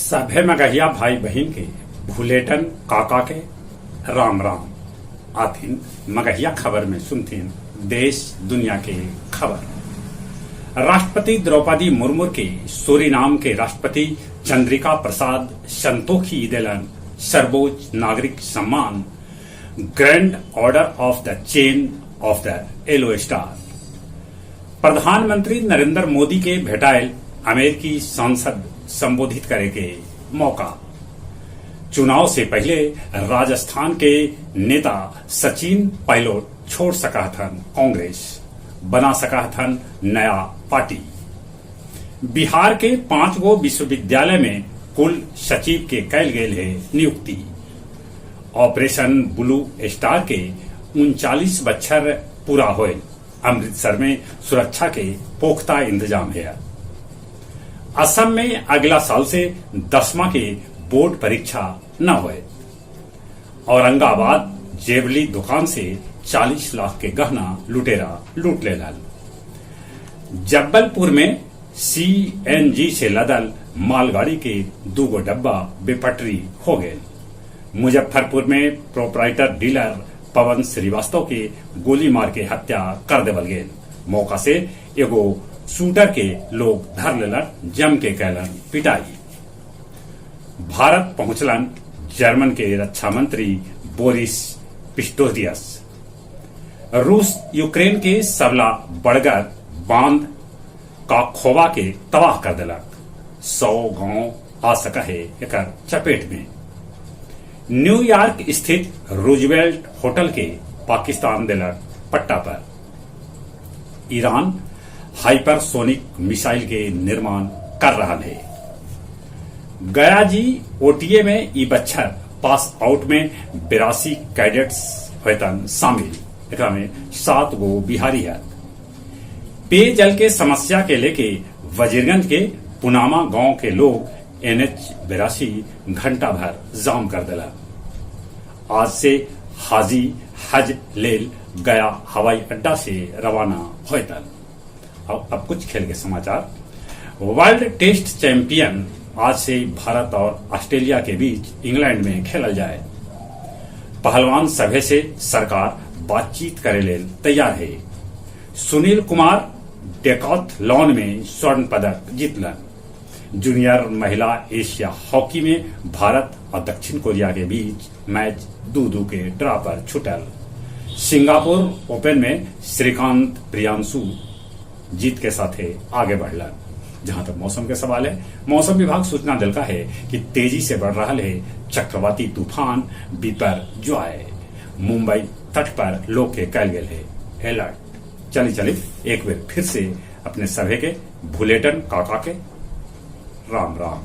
सभे मगहिया भाई बहिन के भुलेटन काका के राम राम। आथिन मगहिया खबर में सुनथिन देश दुनिया के खबर। राष्ट्रपति द्रौपदी मुर्मू के सूरीनाम के राष्ट्रपति चंद्रिका प्रसाद संतोखी देलन सर्वोच्च नागरिक सम्मान Grand Order of the Chain of the Yellow Star. प्रधानमंत्री नरेंद्र मोदी के भेटायल अमेरिकी सांसद संबोधित करे के मौका। चुनाव से पहले राजस्थान के नेता सचिन पायलट छोड़ सकहथन कांग्रेस, बना सकहथन नया पार्टी। बिहार के 5 गो विश्वविद्यालय में कुल सचिव के कैल गेल है नियुक्ति। ऑपरेशन ब्लू स्टार के 39 बच्छर पूरा होए, अमृतसर में सुरक्षा के पुख्ता इंतजाम है। असम में अगला साल से 10वां के बोर्ड परीक्षा न होए। औरंगाबाद जेवली दुकान से 40 लाख के गहना लुटेरा लूट लेलन। जबलपुर में सीएनजी से लदल मालगाड़ी के 2 डब्बा बेपटरी हो गए। मुजफ्फरपुर में प्रोपराइटर डीलर पवन श्रीवास्तव के गोली मार के हत्या कर देवल गेल। मौका से एगो शूटर के लोग धर लेलन, जम के कैलन पिटाई। भारत पहुंचलन जर्मन के रक्षा मंत्री बोरिस पिस्टोरियस। रूस यूक्रेन के सबला बड़गर बांध काखोवा के तबाह कर देलक। 100 गांव आ सका है एकर चपेट में। न्यूयॉर्क स्थित रूजवेल्ट होटल के पाकिस्तान दिलक पट्टा पर। ईरान हाइपरसोनिक मिसाइल के निर्माण कर रहा है। गया जी ओटीए में ई बच्छर पास आउट में 82 कैडेट्स होतन शामिल, एकरा में 7 गो बिहारी है। पेयजल के समस्या के लेके वजीरगंज के पुनामा गांव के लोग NH 82 घंटा भर जाम कर दिला। आज से हाजी हज लेल गया हवाई अड्डा से रवाना होतन। अब कुछ खेल के समाचार। वर्ल्ड टेस्ट चैंपियन आज से भारत और ऑस्ट्रेलिया के बीच इंग्लैंड में खेलल जाए। पहलवान सभे से सरकार बातचीत करे लेल तैयार है। सुनील कुमार डेकाथलॉन में स्वर्ण पदक जीतलन। जूनियर महिला एशिया हॉकी में भारत और दक्षिण कोरिया के बीच मैच 2-2 के ड्रा पर छूटल। सिंगापुर ओपन में श्रीकांत प्रियांशु जीत के साथ आगे बढ़लन। जहां तक मौसम के सवाल है, मौसम विभाग सूचना दिलका है कि तेजी से बढ़ रहा है चक्रवाती तूफान बिपरजॉय। मुंबई तट पर लोग के कैल गेल है अलर्ट। चली चली एक बार फिर से अपने सभे के भुलेटन काका के राम राम।